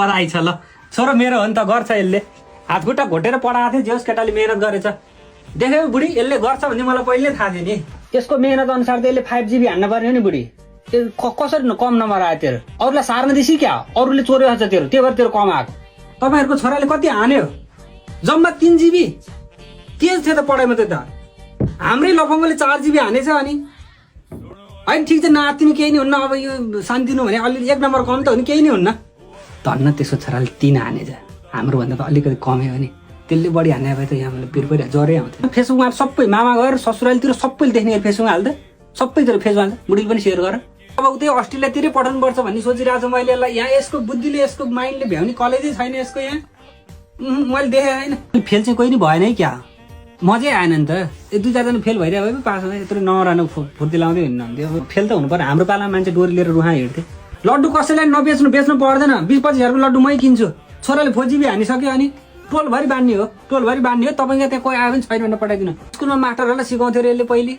बधाई छ ल छोरो मेरो हो नि त गर्छ यसले हातखुट्टा घोटेर पढाएको थियो जेस केटाले मेहनत गरेछ देख्यौ बुढी यसले गर्छ भन्ने मलाई पहिले थाहा थियो नि यसको मेहनत अनुसार त यसले 5GB हान्न पर्यो नि बुढी कसरी कम नम्बर आयो तेरो अरूलाई सार्न दिए सिक्या अरूले चोर्यो छ तेरो त्यही भएर तेरो कम आएको तपाईँहरूको छोराले कति हान्यो जम्मा 3GB तेज थियो त पढाइमा त हाम्रै लफङ्गोले 4GB हानेछ अनि होइन ठिक छ नातिनु केही नि हुन्न अब यो शान्तिनु भने अलिअलि 1 नम्बर कम त हो नि केही नि हुन्न धन्न त्यसको छोराले 3 हानेछ हाम्रो भन्दा त अलिकति कमै हो नि त्यसले बढी हाने भए त यहाँ मलाई पिर परिहाल्छ जरै आउँथ्यो फेसबुकमा सबै मामा गएर ससुरालीतिर सबैले देख्ने फेसबुकमा हाल्दा सबैतिर फेसबुक हाल्दा बुढीले पनि सेयर गर अब उतै अस्ट्रेलियातिरै पठाउनु पर्छ भन्ने सोचिरहेको छु मैले यसलाई यहाँ यसको बुद्धिले यसको माइन्डले भ्याउने कलेजै छैन यसको यहाँ मैले देखेँ होइन फेल चाहिँ कोही नि भएन है क्या मजै आएन नि त यो 2-4 जना फेल भइरहेको भए पास हुँदा यत्रो नराम्रो फुर्ती लाउँदै हुनुहुन्थ्यो फेल त हुनु पर्यो हाम्रो पालामा मान्छे डोरी लिएर रुहा हिँड्थे लड्डु कसैलाई नबेच्नु पर्दैन 20-25 हजारको लड्डु मै किन्छु छोराले 4GB हानिसक्यो अनि टोलभरि बाँड्ने हो तपाईँको त्यहाँ कोही आयो भने छैन भनेर पठाइदिनु स्कुलमा मास्टरहरूलाई सिकाउँथ्यो अरे यसले पहिले